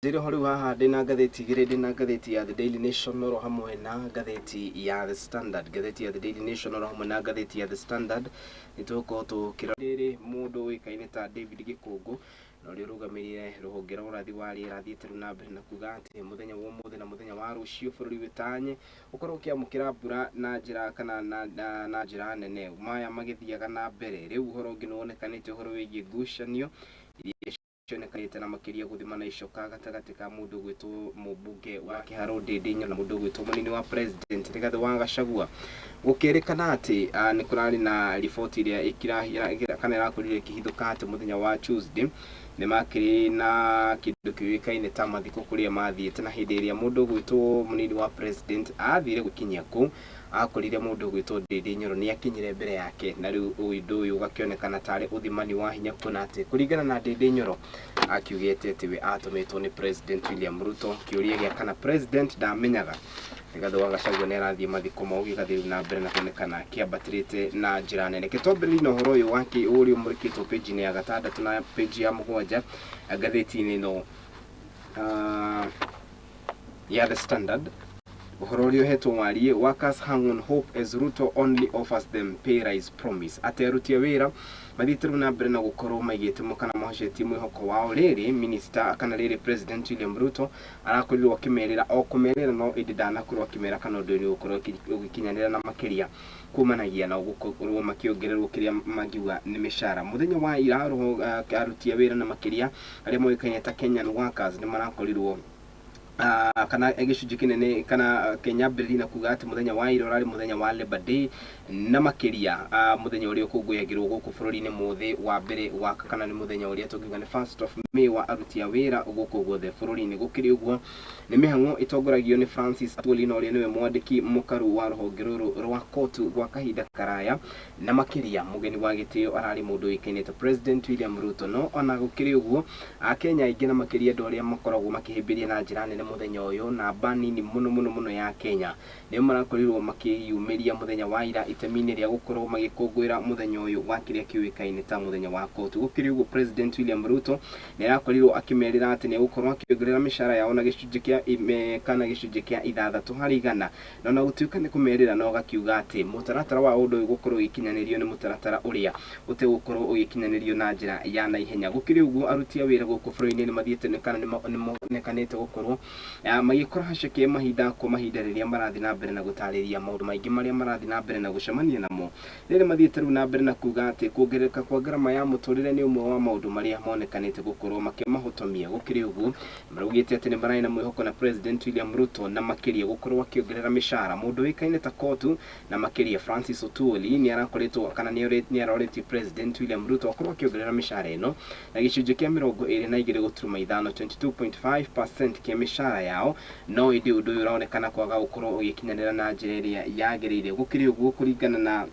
Njĩrĩ ho rĩu haha ndĩna ngathĩti igĩrĩ, ndĩna ngathĩti ya The Daily Nation oro hamwe na ngathĩti ya The Standard. Ngathĩti ya The Daily Nation oro hamwe na ngathĩti ya The Standard nĩ tũgũkorwo tũkĩrora rĩrĩ mũndũ ũĩkaine ta David Gĩkũngũ na ũrĩa ũrũgamĩrĩire rũhonge rwa ũrathi wa rĩera athiĩte rĩu na mbere na kuga atĩ mũthenya wa ũmũthĩ na mũthenya wa rũciũ bũrũri wĩtanye ũkorwo ũkĩamũkĩra mbura na njĩra kana na njĩra nene. Maya magĩthiaga na mbere rĩu ũhoro ũngĩ nĩ wonekanĩte ũhoro wĩgiĩ ngucanio iria cionekanĩte na makĩria gũthima na icoka gatagatĩ ka mũndũ gwĩtwo mũmbunge wa Kĩharũ Ndindi Nyoro na mũndũ gwĩtwo mũnini wa president Rigathĩ wa Gachagua. Gũkĩrĩkana atĩ nĩ kũrarĩ na riboti ĩrĩa kana ĩrakorirwo ĩkĩhithũka atĩ mũthenya wa Tuesday nĩ makĩrĩ na kĩndũ kĩũĩkaine ta mathiko kũrĩa mathiĩte, na hĩndĩ ĩrĩa mũndũ gwĩtwo mũnini wa president athire gwĩkinyia kũu akorire mũndũ gwĩtwo Ndindi Nyoro nĩ akinyire mbere yake, na rĩu ũndũ ũyũ ũgakĩonekana tarĩ ũthimani wa hinya kuona atĩ kũringana na Ndindi Nyoro akiugĩte atĩ we atũmĩtwo nĩ President William Ruto. Kĩũria gĩa kana president ndamenyaga Rigathĩ wa Gachagua nĩ arathiĩ mathiko mau gĩgathiĩ rĩu na mbere na kuonekana kĩambatĩrĩte na njĩra nene. Kĩtwambĩrĩrie na ũhoro ũyũ wa ũrĩa ũmũrĩkĩtwo page-inĩ ya gatandatũ na page ya mũgwanja ngathĩti-inĩ ĩno ya The Standard. Ũhoro ũrĩa ũhetwo wariĩ, workers hang on hope as Ruto only offers them pay rise promise. Atĩ aruti a wĩra mathiĩte rĩu na mbere na gũkorwo maigĩte kana mahocetie mwĩhoko wao rĩrĩ minister kana rĩrĩ President William Ruto arakorirwo akĩmerĩra o kũmerĩra, no ĩndĩ ndanakorwo akĩmera kana ũndũ ũyũ nĩ ũgũkorwo ũgĩkinyanĩra na makĩria kumanagia na gũkorwo makĩongererwo kĩrĩa mangiuga nĩ mĩcara. Mũthenya wa ira aruti a wĩra na makĩria arĩa moĩkaine ta Kenyan workers nĩ marakorirwo kana gĩcunjĩ kĩnene kana Kenya mbĩrĩria na kuga atĩ mũthenya wa ira ũrarĩ mũthenya wa Labour Day na makĩria mũthenya ũrĩa ũkũngũyagĩrwo gũkũ bũrũri-inĩ mũthĩ wa mbere wa kana nĩ mũthenya ũrĩa tũngiuga nĩ first of May wa aruti a wĩra gũkũ guothe bũrũri-inĩ. Gũkĩrĩ ũguo nĩ mĩhang'o ĩtongoragio nĩ Francis Atwoli na ũrĩa nĩwe mwandĩki mũkaru wa rũhonge rũrũ rwa COTU gwa kahinda karaya, na makĩria mũgeni wa gĩtĩo ararĩ mũndũ ũĩkaine ta President William Ruto. No ona gũkĩrĩ ũguo Akenya aingĩ na makĩria andũ arĩa makoragwo makĩhĩmbĩria na njĩra nene mũthenya ũyũ namba nini mũno mũno mũno ya Kenya nĩo marakorirwo makĩyumĩria mũthenya wa ira itemi-inĩ rĩa gũkorwo magĩkũngũĩra mũthenya ũyũ wa kĩrĩa kĩũĩkaine ta mũthenya wa COTU. Gũkĩrĩ ũguo President William Ruto nĩ arakorirwo akĩmerĩra atĩ nĩ egũkorwo akĩongerera mĩcara yao na gĩcunjĩ kĩa kana gĩcunjĩ kĩa ithathatũ harĩ igana, na ona gũtuĩka nĩ kũmerĩra no gakiuga atĩ mũtaratara wa ũndũ ũyũ gũkorwo ũgĩkinyanĩrio nĩ mũtaratara ũrĩa ũtegũkorwo ũgĩkinyanĩrio na njĩra ya naihenya. Gũkĩrĩ ũguo aruti a wĩra gũkũ bũrũri-inĩ nĩ mathiĩte kana nĩ monekanĩte gũkorwo magĩkora haceke mahinda kwa mahinda rĩrĩa marathiĩ na mbere na gũtarĩria maũndũ maingĩ marĩa marathiĩ na mbere na gũcemania namo. Rĩrĩ mathiĩte rĩu na mbere na kuga atĩ kuongerereka kwa ngarama ya mũtũrĩre nĩ ũmwe wa maũndũ marĩa monekanĩte gũkorwo makĩmahotomia. Gũkĩrĩ ũguo maraugĩte atĩ nĩ mararĩ na mwĩhoko na President William Ruto na makĩria gũkorwo akĩongerera mĩcara. Mũndũ ũĩkaine ta COTU na makĩria Francis Atwoli nĩ arakoretwo kana nĩ arorĩtie President William Ruto akorwo akĩongerera mĩcara ĩno na gĩcunjĩ kĩa mĩrongo ĩrĩ na igĩrĩ gũturuma ithano 22.5% kĩa mĩcara yao, no ĩndĩ ũndũ ũyũ ũronekana kwaga gũkorwo ũgĩkinyanĩra na njĩra ĩrĩa yagĩrĩire. Gũkĩrĩ ũguo kũringana na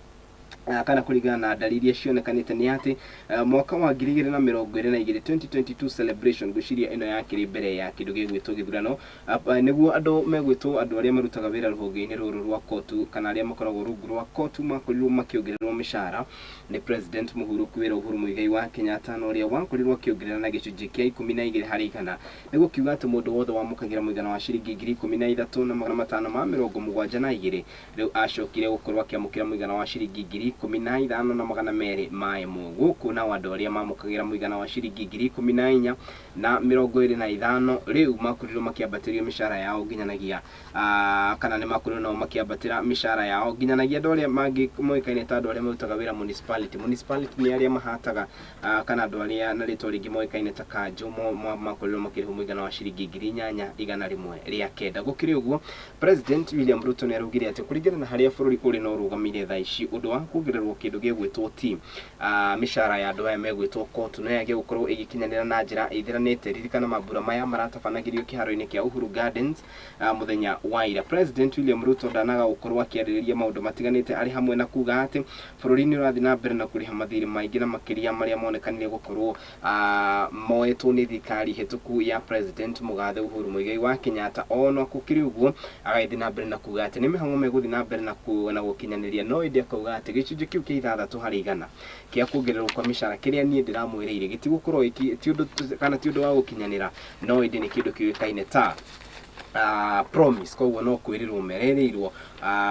kana kũringana na ndari iria cionekanĩte nĩ atĩ mwaka wa 2022 2022 celebration ngwĩciria ĩno yakĩrĩ mbere ya kĩndũ gĩgwĩtwo gĩthurano, nĩguo andũ megwĩtwo andũ arĩa marutaga wĩra rũhonge-inĩ rũrũ rwa COTU kana arĩa makoragwo rungu rwa COTU makorirwo makĩongererwo mĩcara nĩ President mũhurũku wĩra Uhuru Muigai wa Kenyatta, na ũrĩa wakorirwo akĩongerera na gĩcunjĩ kĩa ikũmi na igĩrĩ harĩ igana. Nĩ gũkiuga atĩ mũndũ wothe wamũkagĩra mũigana wa ciringi 13,572 rĩu acokire gũkorwo akĩamũkĩra mũigana wa ciringi 15,201. Gũkũ nao andũ arĩa mamũkagĩra mũigana wa ciringi 14,025 rĩu makorirwo makĩambatĩrio mĩcara yao nginyanagia kana nĩ makorirwo nao makĩambatĩra mĩcara yao nginyanagia andũ arĩa mangĩ moĩkaine ta andũ arĩa marutaga wĩra municipality. Municipality nĩ arĩa mahataga kana andũ arĩa na rĩtwa rĩngĩ moĩkaine ta kanjũ makorirwo makĩrĩhwo mũigana wa ciringi 8,109. Gũkĩrĩ ũguo President William Ruto nĩ araugire atĩ kũringana na harĩa bũrũri ũrĩ na ũrũgamĩire thaa ici ũndũ wa kuongererwo kĩndũ gĩgwĩtwo ti mĩcara ya andũ aya megwĩtwo COTU no yage gũkorwo ĩgĩkinyanĩra na njĩra ĩthiranĩte. Ririkana mambura maya maratabanagĩrio kĩharo-inĩ kĩa Uhuru Gardens mũthenya wa ira. President William Ruto ndanaga gũkorwo akĩarĩrĩria maũndũ matiganĩte arĩ hamwe na kuga atĩ bũrũri nĩ ũrathiĩ na mbere na kũrĩha mathirĩ maingĩ na makĩria marĩa monekanire gũkorwo moetwo nĩ thirikari hĩtũku ya President mũgathe Uhuru Muigai wa Kenyatta. Ona gũkĩrĩ ũguo agagĩthiĩ na mbere na kuga atĩ nĩ mĩhang'o megũthiĩ na mbere na gũkinyanĩria, no ĩndĩ akauga atĩ gĩcunjĩ Gĩcunjĩ kĩu kĩa 6% kĩa kuongererwo kwa mĩcara kĩrĩa niĩ ndĩramwĩrĩire gĩtigũkorwo ti ũndũ kana ti ũndũ wa gũkinyanĩra, no ĩndĩ nĩ kĩndũ kĩũĩkaine ta promise. Koguo no kwĩrĩrwo mererĩirwo,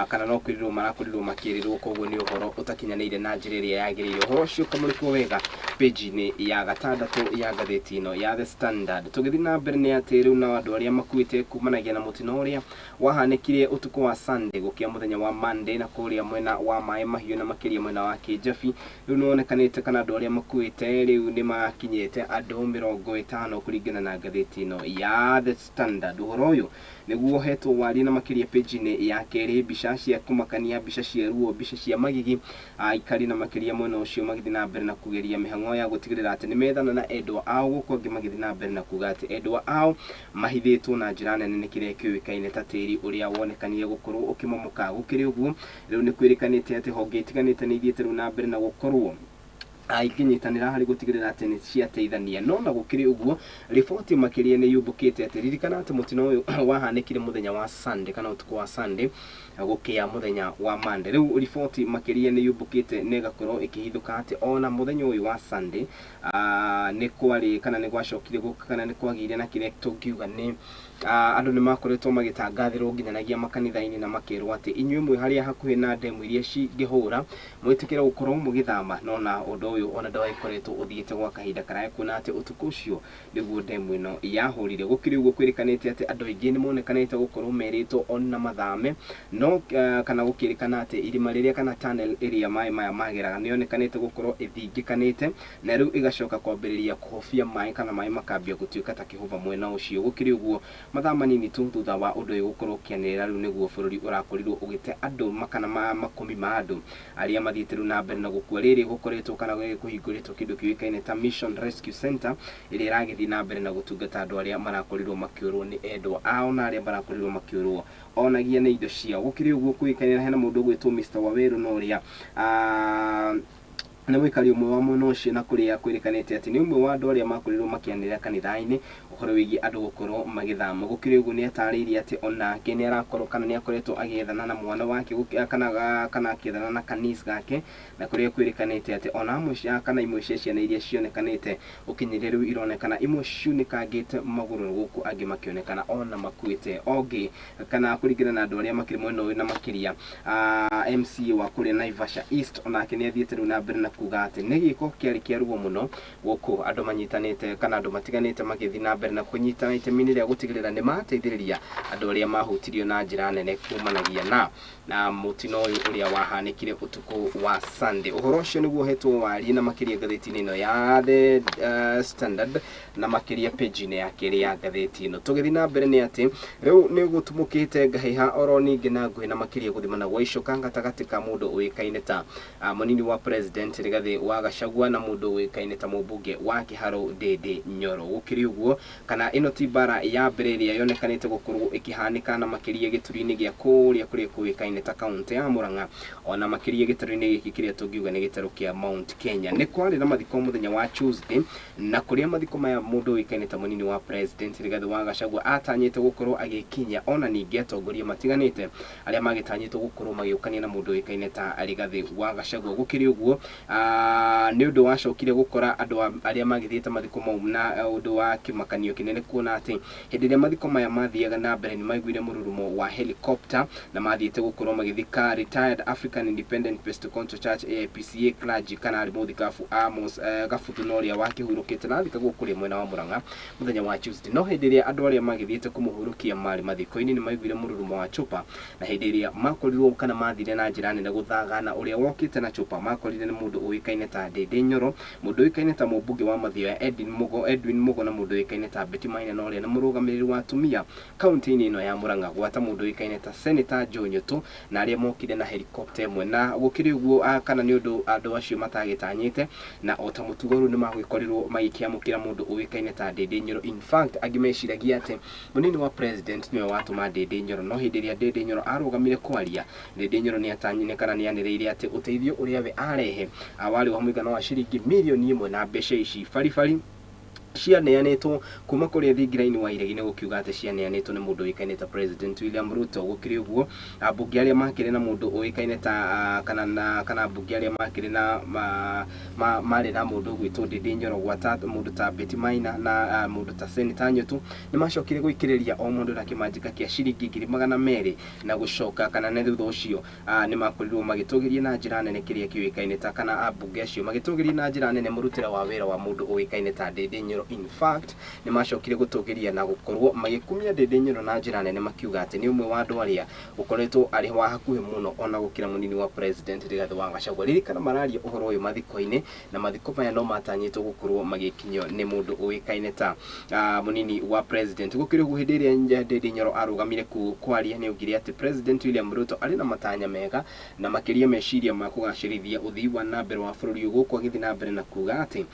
kana no kwĩrĩrwo marakorirwo makĩrĩrwo. Koguo nĩ ũhoro ũtakinyanĩire na njĩra ĩrĩa yagĩrĩire. Ũhoro ũcio ũkamũrĩkwo wega page-inĩ ya 6 ya ngathĩti ĩno ya The Standard. Tũgĩthiĩ na mbere nĩ atĩ rĩu nao andũ arĩa makuĩte kumanagia na mũtino ũrĩa wahanĩkire ũtukũ wa Sunday gũkĩa mũthenya wa Monday na kũrĩa mwena wa Maĩ Mahiũ na makĩria mwena wa Kĩnjabi, rĩu nĩ wonekanĩte kana andũ arĩa makuĩte rĩu nĩ makinyĩte andũ 50 kũringana na ngathĩti ĩno ya The Standard. Ũhoro ũyũ nĩguo ũhetwo warie na makĩria page-inĩ ya 2, mbica cia kũmakania, mbica cia ruo, mbica cia magigi, aikari na makĩria mwena ũcio magĩthiĩ na mbere na kũgeria mĩhang'o ya gũtigĩrĩra atĩ nĩ methana na endwa ao, gũkũ angĩ magĩthiĩ na mbere na kuga atĩ endwa ao mahithĩtwo na njĩra nene nĩ kĩrĩa kĩũĩkaine ta tĩri ũrĩa wonekanire gũkorwo ũkĩmomoka. Gũkĩrĩ ũguo, rĩu nĩ kwĩrĩkanĩte atĩ honge itiganĩte nĩ ithiĩte rĩu na mbere na gũkorwo ikĩnyitanĩra harĩ gũtigĩrĩra atĩ nĩ ciateithania. No na gũkĩrĩ ũguo, riboti makĩria nĩ yũmbũkĩte atĩ ririkana atĩ mũtino ũyũ wahanĩkire mũthenya wa Sunday kana ũtukũ wa Sunday gũkĩa mũthenya wa Monday. Rĩu riboti makĩria nĩ yũmbũkĩte na ĩgakorwo ĩkĩhithũka atĩ ona mũthenya ũyũ wa Sunday nĩ kwarĩ kana nĩ gwacokire kana nĩ kwagĩire na kĩrĩa tũngiuga nĩ andũ nĩ makoretwo magĩtangathĩrwo nginyanagia makanitha-inĩ na makerwo atĩ inyuĩ mwĩ harĩa hakuhĩ na ndemu iria cingĩhũra mwĩtĩkĩre gũkorwo mũgĩthama. No na ũndũ ũyũ ona ndwagĩkoretwo ũthiĩte gwa kahinda karaya, kuona atĩ ũtukũ ũcio nĩguo ndemu ĩno yahũrire. Gũkĩrĩ ũguo, kwĩrĩkanĩte atĩ andũ aingĩ nĩ monekanĩte gũkorwo merĩtwo ona mathame, no kana gũkĩrĩkana atĩ irima rĩrĩa kana tunnel ĩrĩa maĩ maya mageraga nĩ yonekanĩte gũkorwo ĩthingĩkanĩte na rĩu ĩgacoka kwambĩrĩria kũhobia maĩ kana maĩ makambia gũtuĩka ta kĩhũba mwena ũcio. Gũkĩrĩ ũguo, mathaa manini tu thutha wa ũndũ ũyũ gũkorwo ũkĩanĩrĩra, rĩu nĩguo bũrũri ũrakorirwo ũgĩte andũ kana makũmi ma andũ arĩa mathiĩte rĩu na mbere na gũkua. Rĩrĩ gũkoretwo kana kũhingũrĩtwo kĩndũ kĩũĩkaine ta Mission Rescue Center ĩrĩa ĩragĩthiĩ na mbere na gũtungata andũ arĩa marakorirwo makĩũrwo nĩ endwa ao na arĩa marakorirwo makĩũrwo onagia nĩ indo ciao. Gũkĩrĩ ũguo, kũĩkaine hena mũndũ ũgwĩtwo Mr Waweru na ũrĩa nĩ mũikari ũmwe wa mwena ũcio, na kũrĩa kwĩrĩkanĩte atĩ nĩ ũmwe wa andũ arĩa makorirwo makĩanĩrĩra kanitha-inĩ ũhoro wĩgiĩ andũ gũkorwo magĩthama. Gũkĩrĩ ũguo, nĩ atarĩirie atĩ onake nĩ arakorwo kana nĩ akoretwo agĩethana na mwana wake kana akĩethana na kanis gake, na kũrĩa kwĩrĩkanĩte atĩ ona amwe cia kana imwe cia ciana iria cionekanĩte ũkinyĩria rĩu ironekana imwe ciunĩkangĩte magũrũ, gũkũ angĩ makĩonekana ona makuĩte ongĩ kana kũringana na andũ arĩa makĩrĩ mwena ũyũ. Na makĩria MCA wa kũrĩa Naivasha East onake nĩ athiĩte rĩu na mbere na kuga atĩ nĩ gĩko kĩarĩ kĩa ruo mũno gũkũ andũ manyitanĩte kana andũ matiganĩte magĩthiĩ na mbere na kũnyitana itemi-inĩ rĩa gũtigĩrĩra nĩ mateithĩrĩria andũ arĩa mahutirio na njĩra nene kumanagia na mũtino ũyũ ũrĩa wahanĩkire ũtukũ wa Sunday. Ũhoro ũcio nĩguo ũhetwo warie na makĩria ngathĩti-inĩ ĩno ya The Standard na makĩria page-inĩ ya 2 ya ngathĩti ĩno. Tũgĩthiĩ na mbere nĩ atĩ rĩu nĩ gũtumũkĩte ngahĩha oro ningĩ na nguhĩ na makĩria gũthimana gwa icoka gatagatĩ ka mũndũ ũĩkaine ta mũnini wa president Rigathĩ wa Gachagua na mũndũ ũĩkaine ta mũmbunge wa Kĩharũ Ndindi Nyoro. Gũkĩrĩ ũguo, kana ĩno ti mbara ya mbere ĩrĩa yonekanĩte gũkorwo ĩkĩhanĩka na makĩria gĩturi-inĩ gĩa kũrĩa kũrĩa kũĩkaine ta kaũntĩ ya Murang'a, ona makĩria gĩtarũ-inĩ gĩkĩ kĩrĩa tũngiuga nĩ gĩtarũ kĩa Mount Kenya. Nĩ kwarĩ na mathiko mũthenya wa Tuesday, na kũrĩa mathiko maya mũndũ ũĩkaine ta mũnini wa president Rigathĩ wa Gachagua atanyĩte gũkorwo agĩkinya, ona ningĩ atongoria matiganĩte arĩa magĩtanyĩtwo gũkorwo magĩũkania na mũndũ ũĩkaine ta Rigathĩ wa Gachagua. Gũkĩrĩ ũguo, nĩ ũndũ wacokire gũkora andũ arĩa magĩthiĩte mathiko mau na ũndũ wa kĩmakanio kĩnene, kuona atĩ hĩndĩ ĩrĩa mathiko maya mathiaga na mbere nĩ maiguire mũrurumo wa helicopter na mathiĩte gũkorwo magĩthika retired African Independent Pentecostal Church AIPCA clergy kana arĩ mũthikabu Amos Gabuthu na ũrĩa wakĩhurũkĩte na athikagwo kũrĩa mwena wa Murang'a mũthenya wa Tuesday. No hĩndĩ ĩrĩa andũ arĩa magĩthiĩte kũmũhurũkia marĩ mathiko-inĩ nĩ maiguire mũrurumo wa chupa, na hĩndĩ ĩrĩa makorirwo kana mathire na njĩra nene gũthagana ũrĩa wokĩte na chupa, makorire nĩ mũndũ ũĩkaine ta Ndindi Nyoro, mũndũ ũĩkaine ta mũmbunge wa Mathioya Edwin Mugo na mũndũ ũĩkaine ta Betty Maina na ũrĩa nĩ mũrũgamĩrĩri wa atumia kaunti-inĩ ĩno ya Murang'a, gwata mũndũ ũĩkaine ta Senator Joe Nyutu na arĩa mokire na helicopter ĩmwe. Na gũkĩrĩ ũguo, kana nĩ ũndũ andũ acio matagĩtanyĩte, na o ta mũtugo rĩu nĩ magĩkorirwo magĩkĩamũkĩra mũndũ ũĩkaine ta Ndindi Nyoro. In fact, angĩ meciragia atĩ mũnini wa president nĩwe watũma Ndindi Nyoro, no hĩndĩ ĩrĩa Ndindi Nyoro arũgamire kwaria, Ndindi Nyoro nĩ atanyire kana nĩ anĩrĩire atĩ ũteithio ũrĩa we arehe warĩ wa mũigana wa ciringi 1 million na mbeca ici baribari. Cianeanĩtwo kuma kũrĩa thingira-inĩ wa iregi, nĩ gũkiuga atĩ cianeanĩtwo nĩ mũndũ ũĩkaine ta President William Ruto. Gũkĩrĩ ũguo, ambunge arĩa makĩrĩ na mũndũ ũĩkaine ta kana na kana ambunge arĩa makĩrĩ na marĩ na mũndũ ũgwĩtwo Ndindi Nyoro, gwata mũndũ ta Betty Maina na mũndũ ta Senator Nyutu, nĩ macokire gũikĩrĩria o mũndũ na kĩmanjĩka kĩa ciringi 200,000, na gũcoka kana nĩ thutha ũcio nĩ makorirwo magĩtũgĩria na njĩra nene kĩrĩa kĩũĩkaine ta kana ambunge acio magĩtũgĩria na njĩra nene mũrutĩre wa wĩra wa mũndũ ũĩkaine ta Ndindi Nyoro. In fact, nĩ macokire gũtũgĩria na gũkorwo magĩkumia Ndindi Nyoro na njĩra nene, makiuga atĩ nĩ ũmwe wa andũ arĩa ũkoretwo arĩ wa hakuhĩ mũno ona gũkĩra mũnini wa President Rigathĩ wa Gachagua. Ririkana mararia ũhoro ũyũ mathiko-inĩ, na mathiko maya no matanyĩtwo gũkorwo magĩkinyio nĩ mũndũ ũĩkaine ta mũnini wa President. Gũkĩrĩ ũguo, hĩndĩ ĩrĩa Ndindi Nyoro arũgamire kwaria, nĩ augire atĩ President William Ruto arĩ na matanya mega na makĩria meciria ma kũgacĩrithia ũthii wa na mbere wa bũrũri ũyũ, gũkũ agĩthiĩ na mbere na kuga atĩ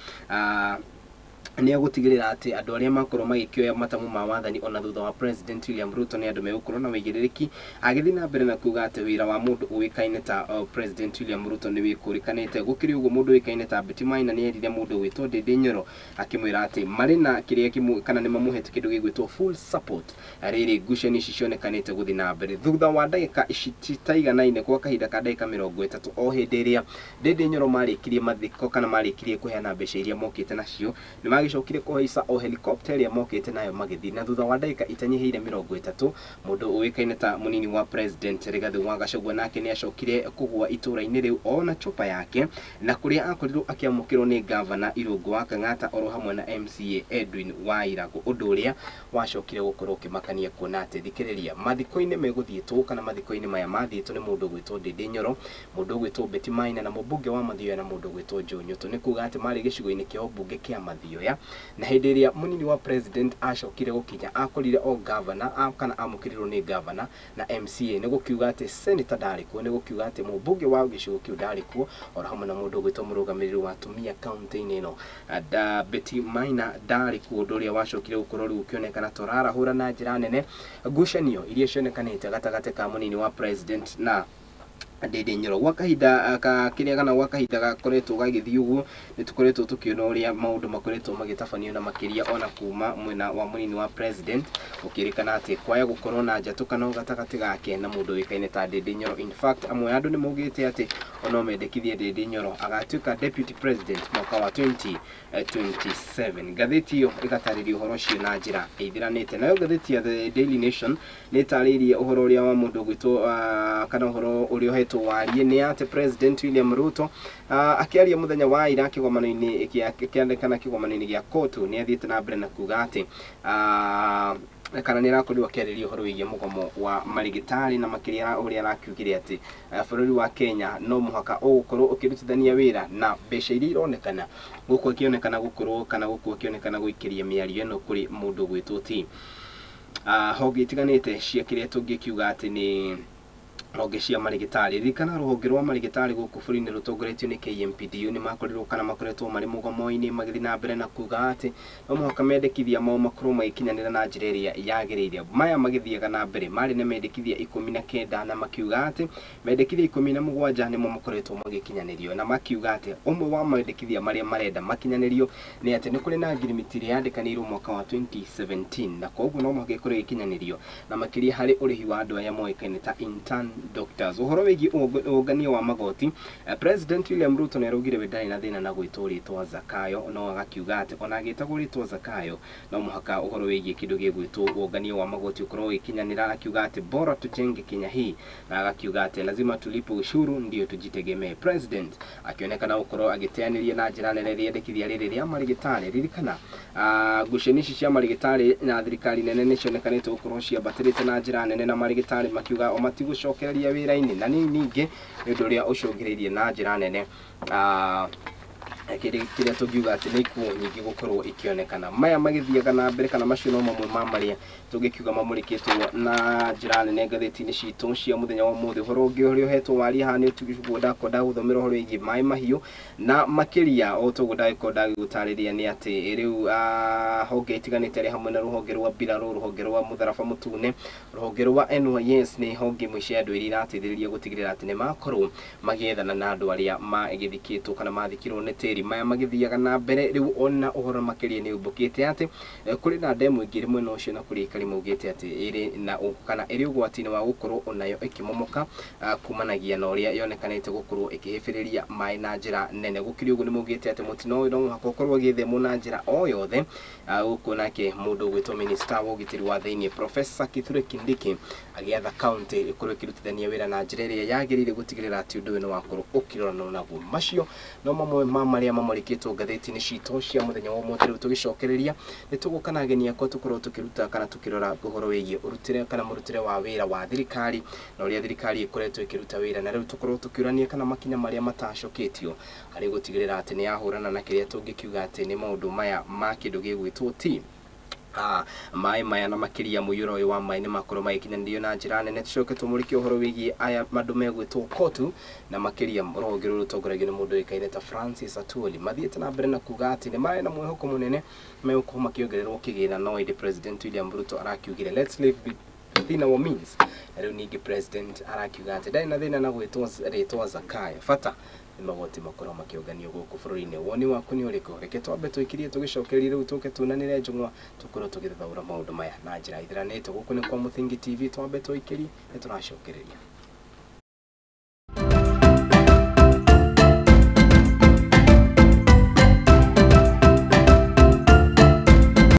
nĩ egũtigĩrĩra atĩ andũ arĩa makorwo magĩkĩoya matamu ma wathani ona thutha wa President William Ruto nĩ andũ megũkorwo na ũigĩrĩrĩki, agĩthiĩ na mbere na kuga atĩ wĩra wa mũndũ ũĩkaine ta President William Ruto nĩ wĩkũrĩkanĩte. Gũkĩrĩ ũguo, mũndũ ũĩkaine ta Betty Maina nĩ erire mũndũ ũgwĩtwo Ndindi Nyoro, akĩmwĩra atĩ marĩ na kĩrĩa kĩmwe kana nĩ mamũhete kĩndũ gĩgwĩtwo full support rĩrĩ ngucanio ici cionekanĩte gũthiĩ na mbere. Thutha wa ndagĩka ici citaiganaine, kwa kahinda ka ndagĩka 30, o hĩndĩ ĩrĩa Ndindi Nyoro marĩkirie mathiko kana marĩkirie kũheana mbeca iria mokĩte nacio, nĩ magĩcokire kũhaica o helicopter ĩrĩa mokĩte nayo magĩthiĩ, na thutha wa ndagĩka itanyihĩire 30, mũndũ ũĩkaine ta mũnini wa President Rigathĩ wa Gachagua nake nĩ acokire kũgũa itũra-inĩ rĩu ona chupa yake, na kũrĩa akorirwo akĩamũkĩrwo nĩ Gavana Irũngũ wa Kang'ata oro hamwe na MCA Edwin Wairagũ, ũndũ ũrĩa wacokire gũkorwo ũkĩmakania kuona atĩ, thikĩrĩria, mathiko-inĩ megũthiĩtwo kana mathiko-inĩ maya mathiĩtwo nĩ mũndũ ũgwĩtwo Ndindi Nyoro, mũndũ ũgwĩtwo Betty Maina na mũmbunge wa Mathioya na mũndũ ũgwĩtwo Joe Nyutu. Nĩ kuga atĩ marĩ gĩcigo-inĩ kĩa ũmbunge kĩa Mathioya, na hĩndĩ ĩrĩa mũnini wa President acokire gũkinya, akorire o gavana kana amũkĩrirwo nĩ gavana na MCA. Nĩ gũkiuga atĩ senator ndarĩ kuo, nĩ gũkiuga atĩ mũmbunge wa gĩcigo kĩu ndarĩ kuo, oro hamwe na mũndũ ũgwĩtwo mũrũgamĩrĩri wa atumia kaunti-inĩ ĩno da Betty Maina ndarĩ kuo, ũndũ ũrĩa wacokire gũkorwo rĩu ũkĩonekana torarahũra na njĩra nene ngucanio iria cionekanĩte gatagatĩ ka mũnini wa President na Ndindi Nyoro. Gwa kahinda ka kĩrĩa kana gwa kahinda gakoretwo gagĩthiĩ ũguo, nĩ tũkoretwo tũkĩona ũrĩa maũndũ makoretwo magĩtabanio, na makĩria ona kuma mwena wa mũnini wa President gũkĩrĩkana atĩ kwaya gũkorwo na njatũkano gatagatĩ gake na mũndũ ũĩkaine ta Ndindi Nyoro. In fact, amwe a andũ nĩ maugĩte atĩ ono mendekithie Ndindi Nyoro agatuĩka deputy president mwaka wa 2027. Ngathĩti ĩyo ĩgatarĩria ũhoro ũcio na njĩra ĩithiranĩte. Nayo ngathĩti ya The Daily Nation nĩ ĩtarĩirie ũhoro ũrĩa wa mũndũ ũgwĩtwo kana ũhoro ũrĩa ũhetwo warie nĩ atĩ President William Ruto akĩaria mũthenya wa ira kĩgomano-inĩ kĩa kana kĩgomano-inĩ gĩa COTU, nĩ athiĩte na mbere na kuga atĩ kana nĩ arakorirwo akĩarĩria ũhoro wĩgiĩ mũgomo wa marigitari, na makĩria ũrĩa arakiugire atĩ bũrũri wa Kenya no mũhaka ũgũkorwo ũkĩrutithania wĩra na mbeca iria ironekana, gũkũ akĩonekana gũkorwo kana gũkũ akĩonekana gũikĩria mĩario ĩno kũrĩ mũndũ ũgwĩtwo ti honge itiganĩte cia kĩrĩa tũngĩkiuga atĩ nĩ honge cia marigitari. Ririkana rũhonge rwa marigitari gũkũ bũrũri-inĩ rũtongoretio nĩ KMPDU nĩ makorirwo kana makoretwo marĩ mũgomo-inĩ, magĩthiĩ na mbere na kuga atĩ no mũhaka mendekithia mao makorwo magĩkinyanĩra na njĩra ĩrĩa yagĩrĩire. Maya magĩthiaga na mbere marĩ na mendekithia 19, na makiuga atĩ mendekithia 17 nĩmo makoretwo magĩkinyanĩrio, na makiuga atĩ ũmwe wa mendekithia marĩa marenda makinyanĩrio nĩ atĩ nĩ kũrĩ na ngirimiti ĩrĩa yandĩkanĩirwo mwaka wa 2017, na koguo no mũhaka ĩkorwo ĩgĩkinyanĩrio, na makĩria harĩ ũrĩhi wa andũ arĩa moĩkaine ta intern doctors. Ũhoro wĩgiĩ ũngania wa magoti, President William Ruto nĩ araugire we ndarĩ na thĩna na gwĩtwo rĩtwa Zakayo, no agakiuga atĩ ona agĩtagwo rĩtwa Zakayo no mũhaka ũhoro wĩgiĩ kĩndũ gĩgwĩtwo ũngania wa magoti ũkorwo ũgĩkinyanĩra, akiuga atĩ bora tujenge Kenya hii, na agakiuga atĩ lazima tulipe ushuru ndio tujitegemee. President akĩonekana gũkorwo agĩteanĩria na njĩra nene rĩendekithia rĩrĩ rĩa marigitari. Ririkana ngucanio ici cia marigitari na thirikari nene nĩ cionekanĩte gũkorwo ciambatĩrĩte na njĩra nene, na marigitari makiuga o matigũcokereria wĩra-inĩ, na nĩ ningĩ nĩ ũndũ ũrĩa ũcũngĩrĩirie na njĩra nene kĩrĩa tũngiuga atĩ nĩ ikuũ nyingĩ gũkorwo ikĩonekana. Maya magĩthiaga na mbere kana macio no mamwe ma marĩa tũngĩkiuga mamũrĩkĩtwo na njĩra nene ngathĩti-inĩ citũ cia mũthenya wa ũmũthĩ. Ũhoro ũngĩ ũrĩa ũhetwo waria haha nĩ ũguo ndakorwo ndagũthomera ũhoro wĩgiĩ maĩ mahiũ, na makĩria o toguo ndagĩkorwo ndagĩgũtarĩria nĩ atĩ rĩu honge itiganĩte arĩ hamwe na rũhonge rwa mbirarũ, rũhonge rwa mũtharaba mũtune, rũhonge rwa NYS, nĩ honge imwe cia andũ iria irateithĩrĩria gũtigĩrĩra atĩ nĩ makorwo magĩethana na andũ arĩa magĩthikĩtwo kana mathikirwo nĩ tĩri. Mehocereria maya magĩthiaga na mbere rĩu ona ũhoro makĩria nĩ umbũkĩte atĩ kũrĩ na ndemu ĩngĩ ĩrĩ mwena ũcio na kũrĩa aikari maugĩte atĩ ĩrĩ na kana ĩrĩ ũgwati-inĩ wa gũkorwo onayo ĩkĩmomoka kumanagia na ũrĩa yonekanĩte gũkorwo ĩkĩhĩbĩrĩria maĩ na njĩra nene. Gũkĩrĩ ũguo nĩ maugĩte atĩ mũtino ũyũ no mũhaka ũkorwo ũgĩthemwo na njĩra o yothe. Gũkũ nake mũndũ ũgwĩtwo minista wa ũgitĩri wa thĩinĩ Professor Kithure Kindiki agĩatha county ĩkorwo ĩkĩrutithania wĩra na njĩra ĩrĩa yagĩrĩire gũtigĩrĩra atĩ ũndũ ũyũ nĩ wakorwo ũkĩroranwo naguo. Macio no mamwe ma marĩa mamũrĩkĩtwo ngathĩti-inĩ citũ cia mũthenya wa ũmũthĩ. Rĩu tũgĩcokereria nĩ tũgũka na ageni akwa tũkorwo tũkĩruta kana tũkĩrora ũhoro wĩgiĩ ũrutĩre kana mũrutĩre wa wĩra wa thirikari na ũrĩa thirikari ĩkoretwo ĩkĩruta wĩra, na rĩu tũkorwo tũkĩũrania kana makinya marĩa matacũkĩtio harĩ gũtigĩrĩra atĩ nĩ yahũrana na kĩrĩa tũngĩkiuga atĩ nĩ maũndũ maya ma kĩndũ gĩgwĩtwo ti maĩ maya na makĩria mũiyũro ũyũ wa maĩ nĩ makorwo magĩkinyanĩrio na njĩra nene. Tũcoke tũmũrĩke ũhoro wĩgiĩ aya andũ megwĩtwo kotu na makĩria rũhonge rũrũ rũtongoragio nĩ mũndũ ũĩkaine ta Francis Atwoli mathiĩte na mbere na kuga atĩ nĩ marĩ na mwĩhoko mũnene megũkorwo makĩongererwo kĩgĩna, no ĩndĩ President William Ruto arakiugire, "Let's live within our means." Na rĩu ningĩ president arakiuga atĩ ndarĩ na thĩna na gwĩtwo rĩtwa Zakayo, bata nĩ magoti makorwo makĩũnganio gũkũ bũrũri-inĩ. Woni waku nĩ ũrĩkũ? Reke twambe tũikirie tũgĩcokererie rĩu tũke tunanĩre njũng'wa tũkorwo tũgĩthathaũra maũndũ maya na njĩra ĩthiranĩte. Gũkũ nĩ kwa Mũthingi TV, twambe tũikirie nĩ tũracokereria.